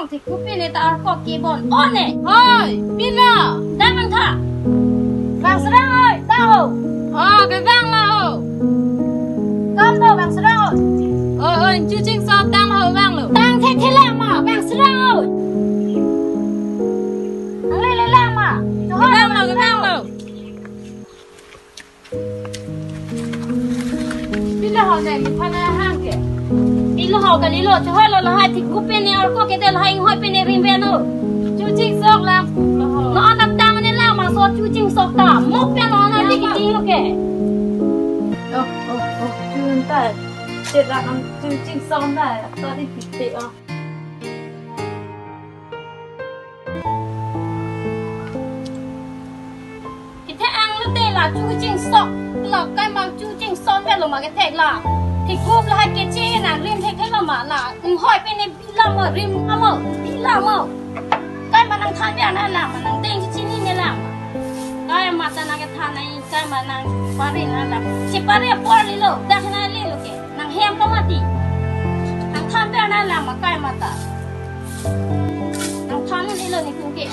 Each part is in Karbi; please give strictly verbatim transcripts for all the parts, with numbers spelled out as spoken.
Thekup pine ta arkok kebon. O ne. Hoi, pilo. Dam angtha. Bang serang oi, ta ho. O, kevang lo ho. Kam do bang serang oi. Oi, oi, chuching sok dam ho vanglo. Tang the the lang ma, bang serang oi. Ang le le lang ma. Chuho vanglo, vanglo. Pilo ho ne, mi thana hang ke. Pilo ho kalilo, chuho lo lahai thekup pine arkok kede lahai inghoi pine rim beno. Chuching sok lang pulo ho. No anap tang ne lang ma so chuching sok ta. Mok pen no na di kiti lo ke. Oh, oh, oh, chun ta. Chet la kam chuching sok ta. Ta di pite oh. Kethek ang lote la chuching sok. La kai mang chuching sok pe lo ma kethek la. Thekup lahai keche nang rim thekthek lo ma la. Inghoi pine bilam mo rim amo bilam mo. Kai ma nang than biar na la ma nang deng chini ne la. Kai ma ta nang kethan nai kai ma nang pare na la. Si pare apor lilo. Dak na lilo ke. Nang hem lo mati. Nang than biar na la ma kai ma ta. Nang than ni lo ni tung ke.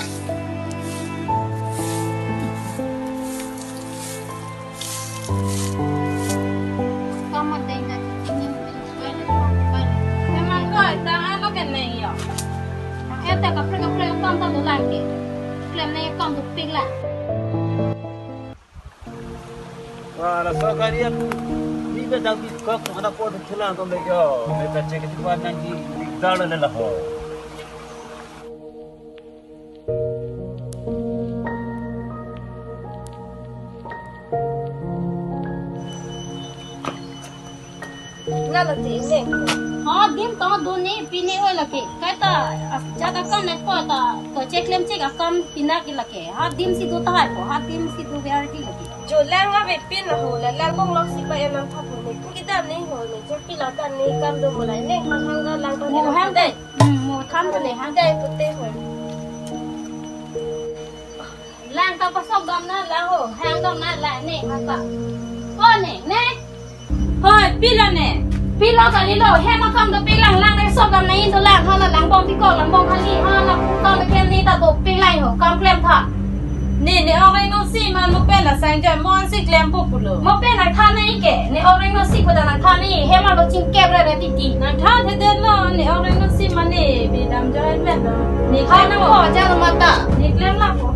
Kam ma deng na ni ni ni. Memang koi, tang ano ke neng yo. Eta kaprek kaprek kam ta dolang ke. Klem neng kam dopik lang. Wah, laso gari aku. Ni ba dak bi kok mana po tu chulang kom le yo. Me ta cek tu wan nang di di dal le la ho. Lalo ti ne. Ha dim ta do ne pine oi lake. Kaita jat akam ne ko ta to cheklem chek akam pina ki lake. Ha dim si do tahai ko. Ha dim si do biar ki lake. Jo lang ave pin ho la lang bong lok si pa em lang thap ne. Pu ki dam ne ho ne. Jo pi la ta ne kam do mo lai ne. Hang hang la lang ta ne. Mo hang dai. Hmm, mo than ko ne hang. Dai pute ho. Lang ta pasok dam na la ho, hang dam na la ne, mata. Ko ne, ne? Hoi, pilo ne? Pilo kalilo, hem akam dopik lang, lang ne sok dam na in do lang, hala lang bong piko, lang bong kali, hala pukam bekem ne ta dopik lang ho, kam klem tha. Ne, ne ong reng no si man mo pen la sang jai, mo an si klem po pulo. Mo pen nang than ne ke, ne ong reng no si ko da nang than ne, hem a do chingkep re re titi. Nang than the den lo, ne ong reng no si man ne, bi dam jai pen lo. Ne than klem nang po. Ko, jalo mata. Ne klem la po.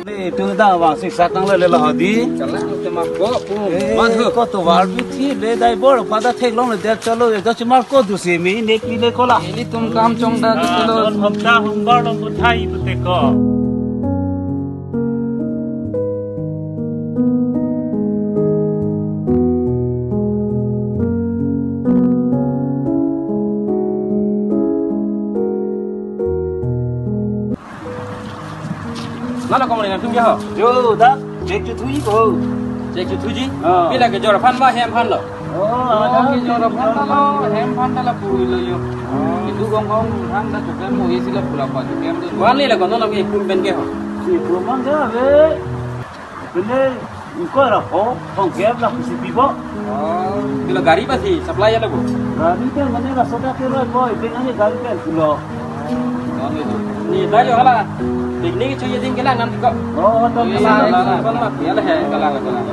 Ne, tung ta vang sik sat nang le le la ho di. Chalang te ma ko pu. Eh, ma thu ko to war bi thi le dai bor pa da thek long le der chalo e da chi mar ko du si mi ne ki ne ko la. Ili tum kam chong da tu chalo. Don hom ta hom bar long ko thai pute ko. Nana komoni nangtum ke ho? Jo, dak, cek chu thuji ko. Cek chu thuji? Ah. Pila kejor aphan ba hem aphan lo? Oh, ada kejor aphan ta lo, hem aphan ta la pui lo yo. Oh. Itu gong gong aphan ta chukem mo isi la pura pa chukem tu. Wan ni la kono na ke pun ben ke ho? Si pun man ke ave. Pine ingkoi ra ho, tong kep la kusi pipo. Oh, pilo gari pasi supply ya lagu? Gari ke mane la soda ke roi boy, pine nani gari ke pulo. Oh, ni tu. Ni dai lo hala. Picnic chu yeding kelang nam ko. Oh, to ni kelang, la, kelang. Kon ma ya le he kelang kelang.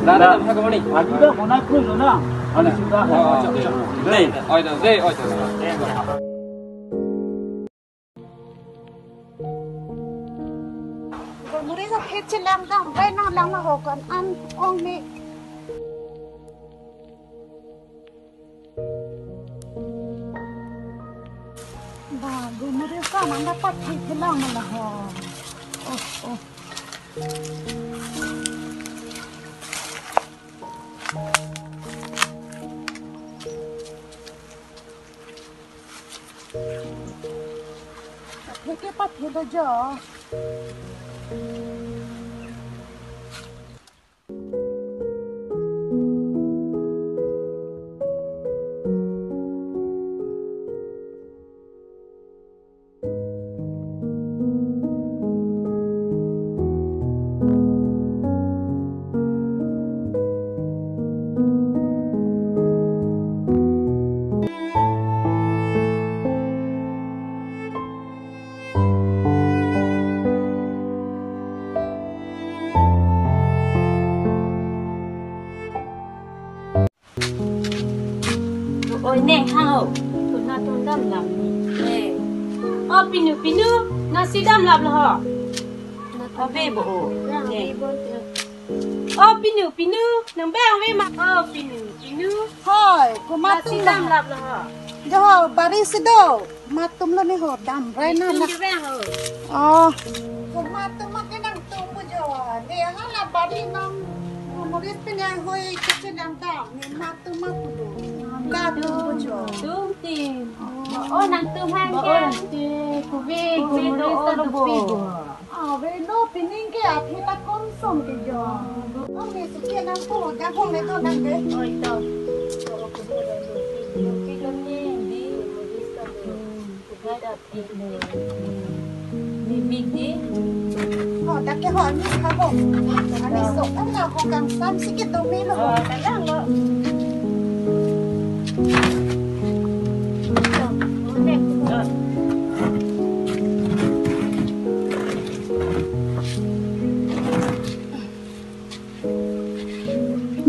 Dana, la, dam ha ko ni. Adi da kona kru lo na. Ani sudah. Oh, chok, chok. Dei, oi da, dei, oi da. Golmuri sa phet chelang dam, bai nang lang na ho kan an ong me. Ba, golmuri sa nang dapat phet chelang na la ho. Oh, oh. Patheke pathelo jo. Oi, neng hang o. Tuna tun damlap ni. Eh. O pinu, pinu, nangsi damlap lo ho. Ave bo o. Neng. O pinu, pinu, nang bang ave ma. O pinu, pinu. Hoi, komat nangsi damlap lo ho. Jo, bari si do. Matum lo ne ho, damrai na. Itum na. Ke bang ho. Oh. Komat atum ma ke nangtum pu jo. Ne hala bari nang. Moris pine hoi kecil nang dam. Ne matum ma pu do. Ka tum pu jo. Tum tin. Oh. O nangtum hang. O ke. Nangtum kuve, kuve do kuve o lo do bo. Ave lo pining ke aphi ta konsong ke jo. Ong ne suki nang pu da hong ne do nang de. Oi to. Pi lo ni di. Pi lo ni. Ni big di. Ho, dak ke ho, ani ha ho. Ani so, ani na ho kang sam si ke do mi lo. Oh, kang lo.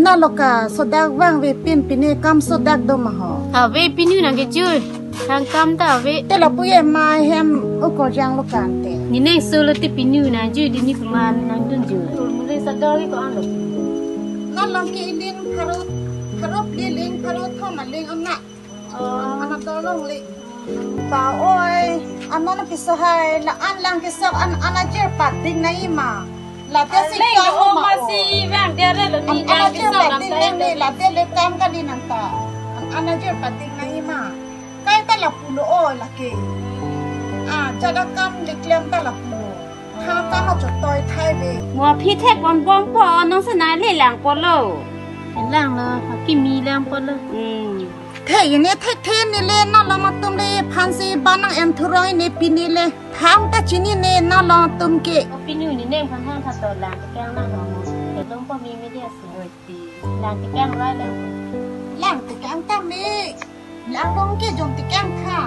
Nalo ka sodak vangve pin pine kam sodak do ma ho. Ave pinu nang ke jui. Thang kam ta ave. Te lapu ye mai hem uko jang lo kan te. Ni neng so lo te pinu nang jui di ni kuman nang dun jui. Mule sador ko an lo. Nalo ke ilin pharo, pharo pli ling pharo thom aling anak. Anak tolong li. Ba oi, anon pi sahai, la an lang kesok an, an ajir pating nai ma. La te si Leng kam o ma ma o. Si vang dia re lo ni An, an jang ajir kesok lam pating tai nai lo ni, ni. La te le kam kali nang ta. An, an ajir pating nai ma. Kai ta lapu lo o lake. Ah, jada kam le klem ta lapu lo. Ha kam ma chotoi thai ve. Mo phi thek bon bong po, nong sana le lang po lo. Lang lo, ha kimi lang po lo. Hmm. Thek ini thek the ni le nalo matum le phan si banang en thuroi ni pini le. Tham ta chini ni nalo matum ke. O pinu ni neng phan hang khato lang tekang lang ho. Ke long po mi mi dia si. Oi ti. Lang tekang rai lang. Lang tekang ta mi. Lang long ke jong tekang kha.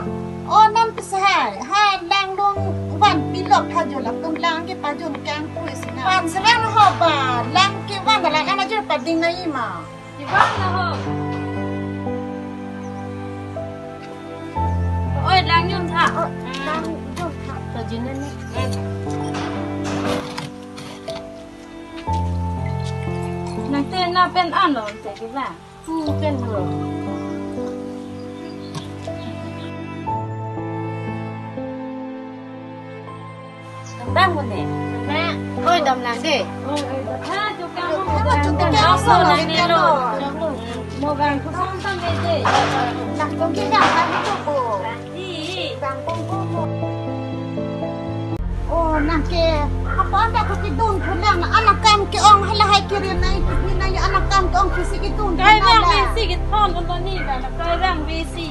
O non pi sahai. Ha lang long van pilok kha jo latum lang ke pajon kang pui sina. Van serang ho ba. Lang ke van la an ajir pating nai ma. Ivan na ho. Oi, lang jun tha. Oh, lang jun tha. To jun ne. Nang te na pen an lo te ke ba. Pu pen ho. Bang mo ne. Oi, dam lang de. Oi, oi, ha, jo ka mo. Mo bang ko sang sang de de. Lang tong ke jang ka ko. Di. Bang pong pong mo. Oh, nang ke. Apa anda ko kidun ko lang anak kam ke-ong hala hai kirin nai kipi nai anak kam ke-ong kisi kidun. Kai bang besi kithon ko ni ba. Kai bang besi.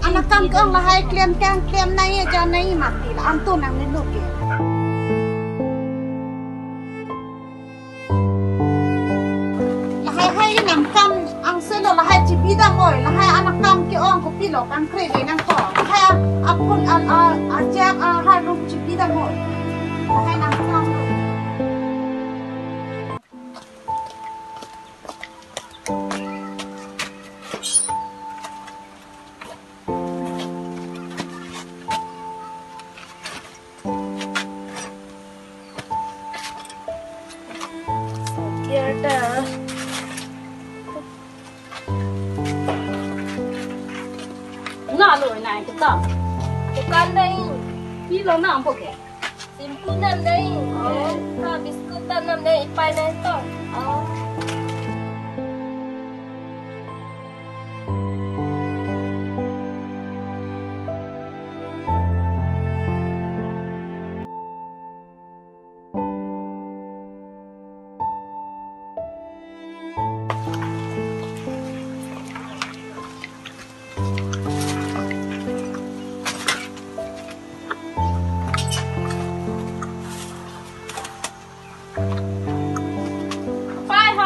Anak kam ke-ong lahai klem kang klem nai ja nai mati la anto nang ni luke. Lahai hai nang kam angse lo lahai chibi dam oi lahai anak kam ke-ong kopi lo kang kre le nang ko lahai apun a a ajak a harum chibi dam oi lahai nang kam lo. Na lo na kita. Bukan dai. Pilo na ampo ke. Simpu nam dai. Oh. Ha, biskut ta nam dai, ipai nai to. Oh. Pai ho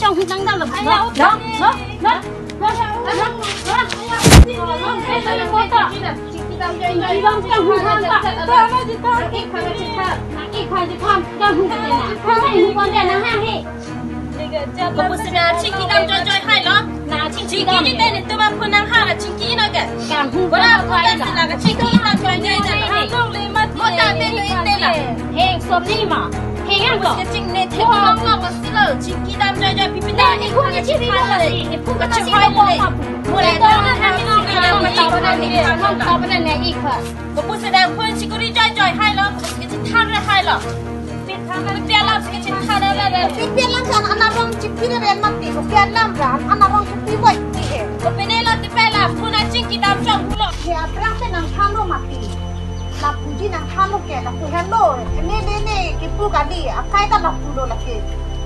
chong hutang dam lo. Lo, lo, lo, lo. Kopusi nang chingki dam joijoi hai lo. Nang chingki dam. Chingki ji te netum aphun nanghang chingki no ke. Kang hu. Bola aphun kan sila ke chingki dam joijoi je. Mo ta te no te la. Heng som ni ma. Heng ang ko. Kopusi ching ne the long long si lo. Chingki dam joijoi pipi ta ne hu ne chingki dam le. Ne hu ka chingki dam le. Mo le ta na ha mi no ka ma ta na ni. Ka ma ta na ne ik ha. Kopusi nang phone chikuri joijoi hai lo, kopusi kachethan ra hai lo. Kopi alam si kachethan ra ra. Kopi alam jan anarong chipi ra ren mati, kopi alam jan anarong chipi boi ti he. Kopi ne lo ti pela phone chingki dam chong hu lo. He aphrang si nangthan lo mati. Lapuji nangthan lo ke, lapu hem lo. Ne ne ne kipu kali, akai ta lapu lo lake.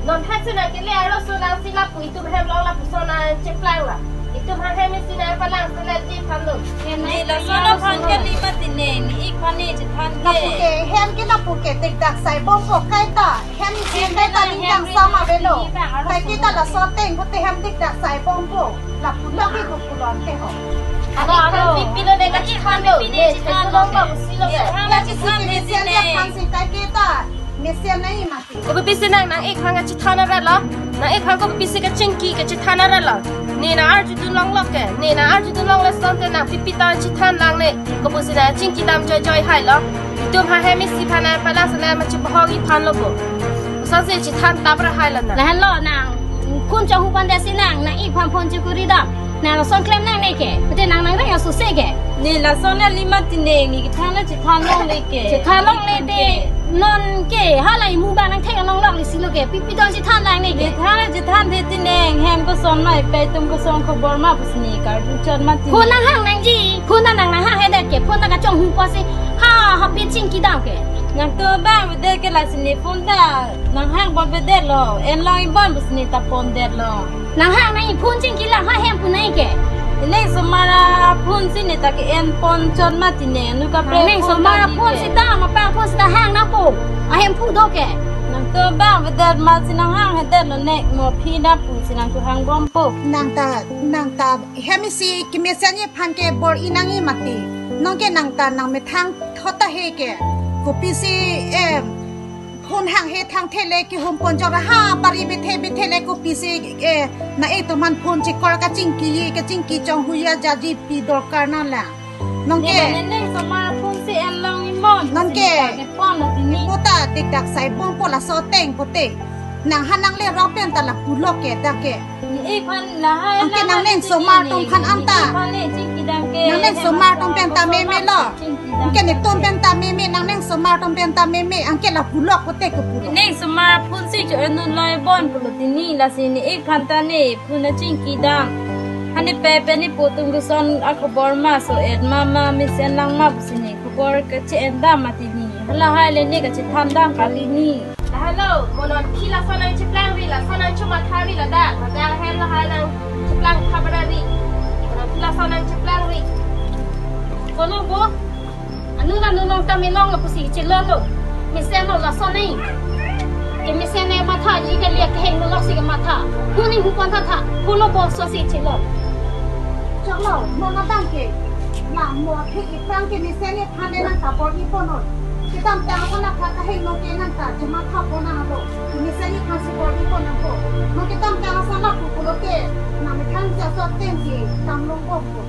Non than si nang kele arloso nang si lapu itum hem long lapuson nang cheplang la. Itum ha hem isi nang palang selet ji than lo. Ne lason aphan kali mati ne, ne ik aphan ne chethan ke. Lapu ke hem ke lapu ke dikdak sai bompo kaita. Hem isi kaita ningkan sama avelo. Kai kita laso ateng pute hem dikdak sai bompo. Lapu lok ke kukulon te ho. Ano, ano. Pipi lo ne kachethan lo. Ne chethan lo ba usi lo. Ya, ya, chethan si mesen ne. Ya, than si kai kita. Mesen nai ma. Kopi pisi nang nang ik aphan kachethan ra lo. Nang ik aphan kopi pisi kachingki kachethan ra lo. Ne nang arjudun long lo ke. Ne nang arjudun long le son te nang pipi ta chethan lang ne. Kopusi nang chingki dam joijoi hai lo. Itum ha hem isi aphan nang pala sana ma chibohong i than lo bo. Koson si chethan tap ra hai lo nang. Lahen lo nang. Phone chong hu pon de si nang nang ik aphan phone chikuri dam. Nang lason klem nang ne ke. Pute nang nang reng aso se ke. Ne lason le lima tineng ne kethan le chethan long le ke. Chethan long le te. Non ke hala imu ba nang theng long long le si lo ke. Pipi don chethan lang ne ke. Ne than le chethan the tineng hem koson mai pe tum koson khobor ma pusi ne karju chot mati. Phone nang hang nangji. Phone nang nang hang hedet ke. Phone nang kachong hu pon si. Ha ha pi chingki dam ke. Nang to bang avedet ke lasi ne phone ta nang hang pon avedet lo. En long ibon pusi ne ta pon det lo. Nang hang nang iphone chingki lang ha hem pu nai ke. Ineng somar aphone si ne ta ke-en pon chot mati ne, nu kaprek. Neng phone somar ta aphone ke. Si ta ma pa phone si ta hang nang po. Ahem pu do ke. Nang to bang avedet ma si nang hang hedet lo ne mo phi na pu si nang to hang bompo. Nang ta nang ta hem isi kemesen aphan ke bor-i nangji mati. Non ke nang ta nang methang thot ta he ke. Kopisi, eh, phone hanghe thangthe le kehum ponjor ha bari bithe bithe le kopisi, eh, nang-itum aphan phone chikor kachingki, kachingki chonghu ya jaji pi dorkar nanglang. Nonke. Ne, ne, ne, osomar phone si en long imon. Nonke. Sini ke pon lo tini. Puta dikdak sai bompo laso ateng pute. Nang ha nang le rok pen ta la pulo ke dak ke. Ne-ik aphan lahai. Anke nang neng osomar atum aphan anta. Ne-ik aphan le chingki dam ke. Nang neng osomar atum pen ta meme lo. Chingki dam. Anke netum pen ta meme, nang neng osomar atum pen ta meme. Anke la pulo pute ke pulo. Neng osomar phone si cho enun loi bon pulo tini, lasi ne-ik aphan ta ne phone chingki dam. Hane pe pe ne po atum ke son akhobor ma so-et ma ma mesen lang ma pusi ne khobor kache-en dam ma tini. Halahai le ne kachethan dam kali ni. Lahai lo, mo non khi lason nangcheplang ri, lason nangchomatha ri ladak, ladak lahai lahai nangcheplang khabra ri. Mo non khi lason nangcheplang ri. Kono bo? Anu na nu nong ta milong lo pusi chilolo. Mesen lo lason ne. Kemesen ne matha ji ke liya keheng lo si kematha. Huni hu pon tha tha. Kono bo so si chilo. Choklo, mo na dam ke. Na mo aphi iprang kemesen ne aphan ne nang kabor-i pon non. Kedamtang aphan aphan kaheno ke nang ta chematha pon nanglo. Mesen ne aphan si bor-i pon nangpo. Mo kedamtang ason lapu pulote nang methang si aso ateng si dam longbompo.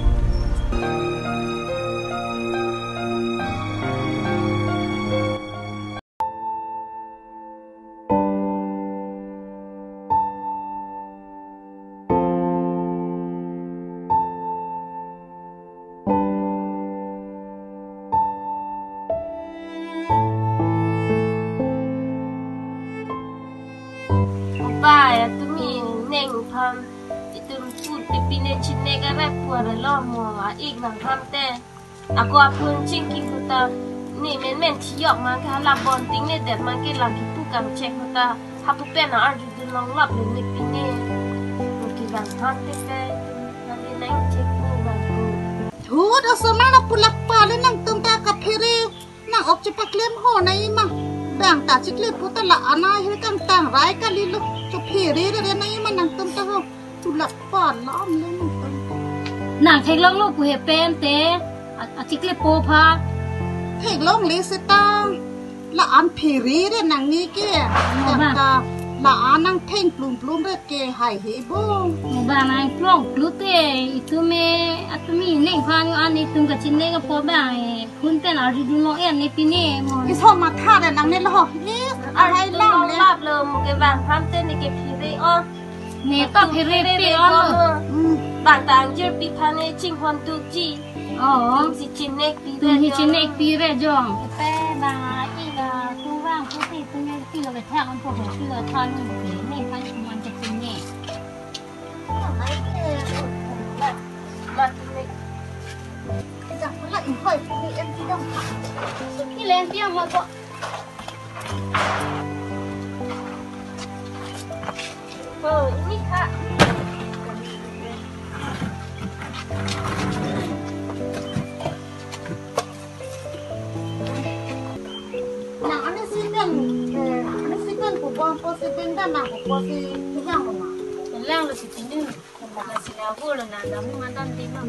Opa, ya tumi neng aphan itum pu te pine chine ka rap puar lo mo a-ik nang ham te. Ako aphone chingki puta ne menmen thiyok ma ke hala bon ting ne det ma ke lagi pu kam chek puta hapu pen arju dun longlap le ne pine. Mo ke bang ham te pe, lagi nang chek pu bang pu. Thut osomar na pulak pa le nangtum ta kaphere nang ok chepaklem ho na ima. Bang ta chikle puta la ana he kangtang rai kali lo chophere re na ima nangtum ta ho. Tulak pa lam le nangtum ta. Nang theklong lo pu he pen te. A, achikle po pha. Theklong le seta. La-an phere re nangni ke. Mo bang. Nang ta la-an nang theng plum plum re ke hai he bong. Mo bang nang plong plu te. Itum me atumi neng phan an itum kachine ke po bang e. Phone pen arju dun long en ne pine mo. Iso matha re nang ne lo. Is, ahai lam le. Lap lo mo ke bang ham te ne ke phere o. Ne ta phere pe o. Hmm. Bang ta angjir pi phan ne chinghon tukji. Oh. Tum si chinek pi re jong. Tum hi chinek pi re jong. Pe bang a-ik a tu vang pusi tum ne pi lo ke thang an po ke pi lo than ne ne phan tum an ke tum ne. Mat ne. Jang pala in hoi pi em pi dong. Pi le em pi ang ma ko. Oh, ini, Kak. Nang ani si pen, eh, ani si pen pu bom po si pen dan nang pu po si tugang ko ma. Tugang lo si pen. Lasi la hu lo na dam ni ma dam di ma.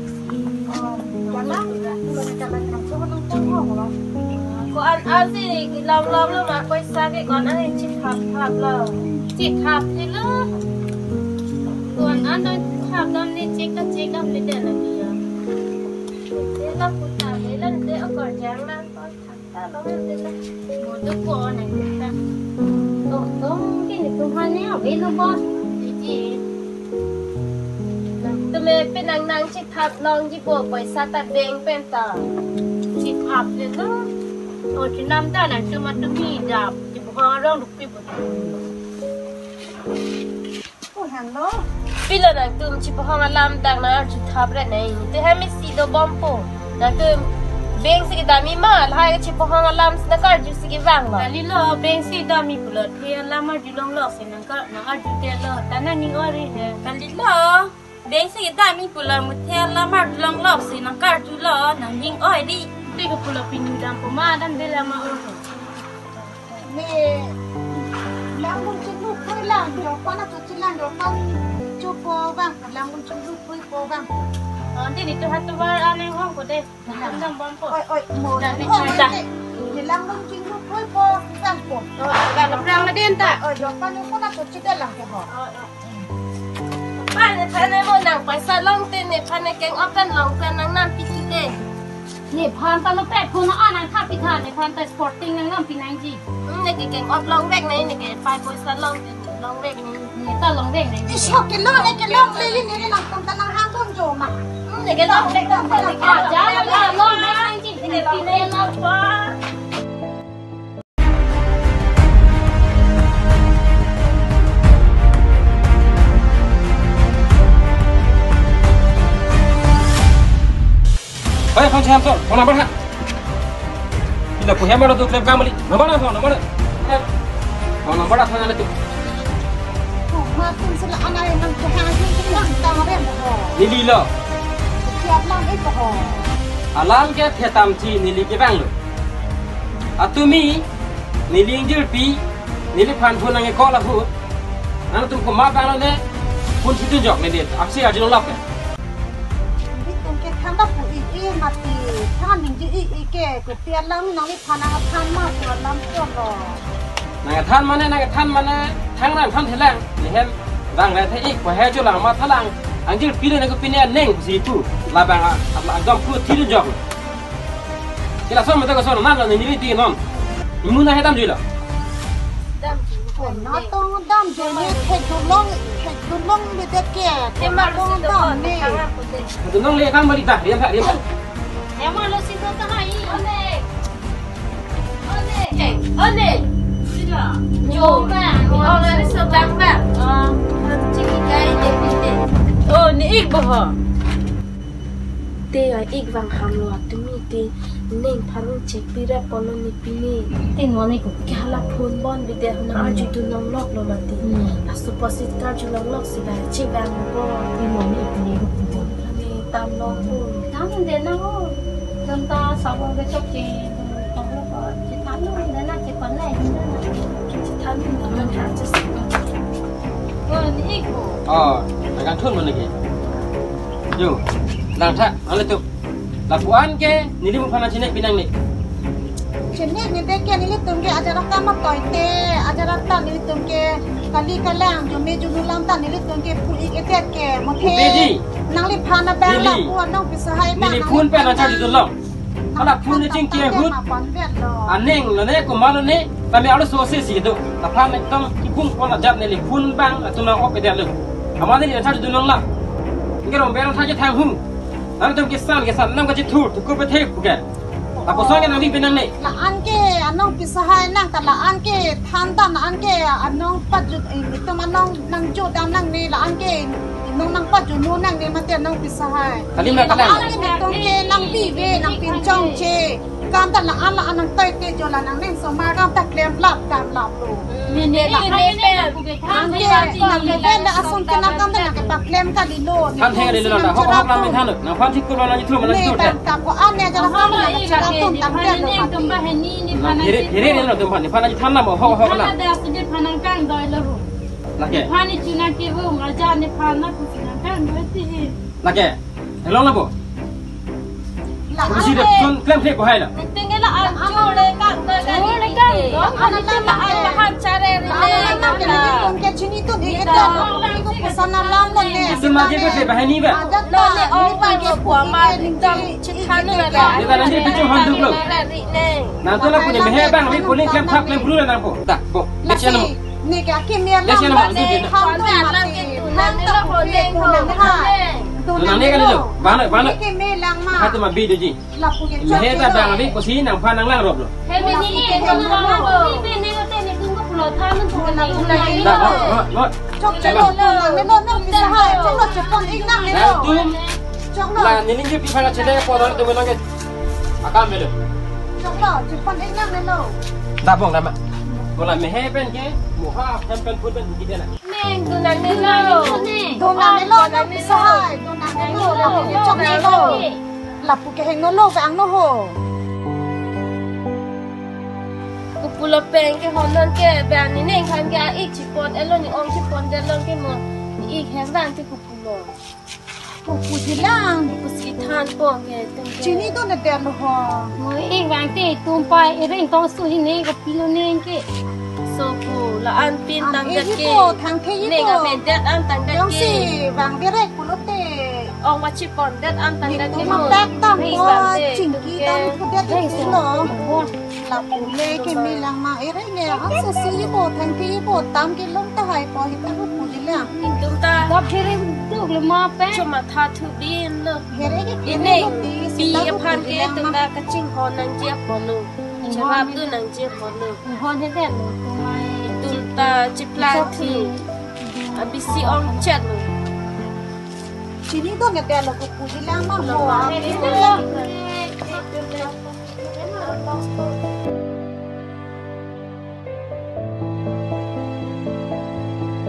Oh, wala, wala ka lang nang so nang tang ho lo. Ko-an an si lam lam lo ma poisa ke ko-an an chithap thap lo. Chithap thi lo. Ko-an an nang thap dam ni chek ka chek dam ni de la ni ya. Te la puta de la de akor jang lang ko. Mo tu ko nang ta. Tong tong ke netum aphan ne avelo bo. Iji. Nangtum me penang nang chithap longji po poisa ta bank pen ta. Chithap le lo. O chinam ta nangtum atum ni dap. Chibohong arong dukpi bo. Oh, hello. Pilo nangtum chibohong alam dak nang arju thap re nai. Te hem isi do bom po. Nangtum bank si kedam-i ma, lahai ke chibohong alam si nang karju si kevang lo. Kali lo, bank si dam-i pulo, the alam arju longlok si nang kar, nang arju te lo. Ta nangning oi re he. Kali lo, bank si kedam-i pulo, mo the alam arju longlok si nang karju lo, nangning oi di. Te ke pulo pini dam po ma, dam de la ma oi. Ne, langdun chinglu pui lang, jorpan achu chilang jorpan chu po bang, langdun chinglu pui po bang. Oh, di ni tu hatu bar aneng hong ko de. Langdun bom po. Oi, oi, mo. Dah, ni oi, dah. Oi, ni Ang dong jingru pui po, sang po. Oh, laprang laden ta. Oh, jo, pan ko na to chida lang ke ho. Oh, oh. Pan ne pan ne mo nang paisa longte ne pan ne keng open long pen nang nam pisi de. Nephan ta lo pe phone an nang tha pitha, nephan ta sporting nang nam pinangji. Hmm, ne ke keng op longvek ne, ne ke pai paisa longte ne longvek ne. Ne ta longvek ne. Iso ke long ne ke long le ne ne nang tam ta nang hang thon jo ma. Hmm, ne ke longvek tam ta ne ke. Ah, ja, ja, longvek nangji. Ne ke longvek nang pa. Hei, phone siam to, phone number ha. Ila pu hem aro tu klem kamali. Number ha, phone number. Phone number ha, phone number. Oh, ma tum sila anai nang ke hang hing hing nang tang rem ho. Neli lo. Siap lang iko ho. Alam ke thetam thi neli ke bang lo. Atumi, neli ingjirpi, neliphan phone nang call ahut. Nangtum komat bang lo ne, phone si tunjok ne det, aksi arjulong lap ke. Nelitum ke than ta pu ik ik mati, than ningje ik ik ke, kopi alam nangliphan nang than ma pu alam ko lo. Nang than mane, nang than mane, thang nang than thelang, ne hem, bang re the ik, ko he jo lang ma thalang, angjirpi le ne ko pine neng si pu, labang a, a, a gam pu thi tunjok. Ke lason mate koson nang lo neli ti non. Imu na he damjui lo. Damjui. Oh, na tong damjui ne thek dulong, thek dulong le det ke. Ke mar tong si do dam ne. Thek dulong le kang bali ta, riam ta, riam ta. Ke mar lo si do ta hai. One. One. One. Sila. Jo ba. Oh, lo so bang ba. Ah, ciki kai je pite. Oh, ne ik bo ho. Te a ik vang ham lo atumi te neng phan nang chekpi rap polo ne pine. Te non ne ko. Ke hala phone bon bide hana Hmm. arjudun longlok lo mati. Hmm. Asu posit karjulong lok si ba chevang bo. Te non ne ko ne ko. Te ne tam lo ko. Tam de na ho. Tam ta sabon ke chok ke. Tam lo ko. Che tam lo de na che kon lai de na. Che tam lo na ha che si. Ko ni ik ko. Oh, akan thun mana ke? Jo, lang tha, ang letup. Lapu-an ke, neli muphan nang chenek pinang ne. Chenek ne det ke nelitum ke ajar akam atoite, ajar akam nelitum ke kali kalang, jome junu lam ta nelitum ke pu ik edet ke, mothe. Pu pe di. Nangliphan abang Lily. Lapu anong pisa hai bang. Neli phone pen nang charge dun long. Hala phone ne chingki ahut. Aning lo ne, komat lo ne, tame alo so se si do. Laphan ekdom kipung pon ajat neli phone bang, atum nang op edet lo. Amat neli nang charge dun long la. Ingke rong berang saja thang hu. Nangtum kesan kesan nang kachithur, thukup ethe puke. Lapuson ke nangbi pinang ne. La-an ke anong pisa hai nang ta la-an ke than ta la-an ke anong pajut, eh, itum anong nang jut dam nang ne la-an ke inong nang pajut nu nang ne mate anong pisa hai. Kali ma kali. La-an ke netum ke nangbi ve nang pinchongche. Kam ta la-an la-an nang toite jo la nang neng somar kam ta klem lap dam lap lo. Ne ne la ne pe. Anke nang ke ben da asong ke nang kam da nang ke paklem kalilo. Kan he le la da hok hok lam than. Nangphan thik ko nang ithum nang ithum. Nang ta ko an ne jara kam nang chara tum tam ke lo. Nang phere phere ne lo tum phan ne phan nang than na mo hok hok na. Ada sidi phan nang kang doi lo. Lake. Phan ni chuna ke bo ma ja ne phan na ku nang kang doi ti. Lake. Hello na bo. La Bisi de tun klem klem ko hai la. Tinggal la an chule kang doi kang. Chule kang doi. Ana la la an han chare ri le. Ana la ke ni tun ke chini tun ke ta. Ko sana lam lo ne. Isu ma je ko se bahani ba. Lo ne ong pa ko ko ma ni tong chikhan na la. Ye ta nang di pichu han duk lo. Nang to la puni mehe bang, mi puni klem thap klem bru la nang po. Ta, bo. Lasi, ne ke akimi alam ba ne, kham do mati, kham do mati, kham do mati. Nang ne kali lo, bang, bang. Akimi lang ma. Katu ma bi doji. Lapu ke mehe ta bang abi kosi nangphan nang lang rop lo. He bini ke nang lang lo. Bini ko te ne tung ko pulo than ko na ko na. Da, bo, bo. Chok chok lo, nang ne lo, nang bisa hai. Chok lo, chepon ik nang ne lo. Nangtum. Chok lo. La, nining ke piphan chele ko nang tu nang ke. Akam melo. Chok lo, chepon ik nang ne lo. Da bong nama. Mola mehe pen ke, moha hem pen phun pen kita na. Neng, dun nang ne lo. Dun nang ne lo, nang bisa hai. Dun nang ne lo, nang ne chok ne lo. Lapu ke heng no lo, vang no ho. Ko pulo pen ke honon ke, vang ni neng khan ke a ik chepon, elo ni ong chepon, de long ke mo. Ni ik hem vang ke ko pulo. Ko pu di lang. Ko si than po ke, tum ke. Chini do na de lo ho. Mo ik vang Te tum pai ereng tong su hi ne ko pilo ne ke. So pu la-an pin tang det ke. Thangthe ne ipo. Ka pedet an tang det ke. Jongsi bang direk pulote. Ong wachi pon det an tang det ke. Tum tak tang ko chingki tang pudet ke lo. Lapu le ke mi lang ma ereng e. An so si ipo thangthe ipo tam ke long tahai po hi ta pu di lang. Tum ta. Kap here duk le ma pe. Choma tha thu bin lo. Here ke ini pi aphan ke tum ta kachinghon nangji apotlo. Cherap dun nangji apotlo. Hon he det lo tumai. Tum ta chiplang thi. Abisi ong chet lo. Chini do nge det lo ko pu di lang ma ho.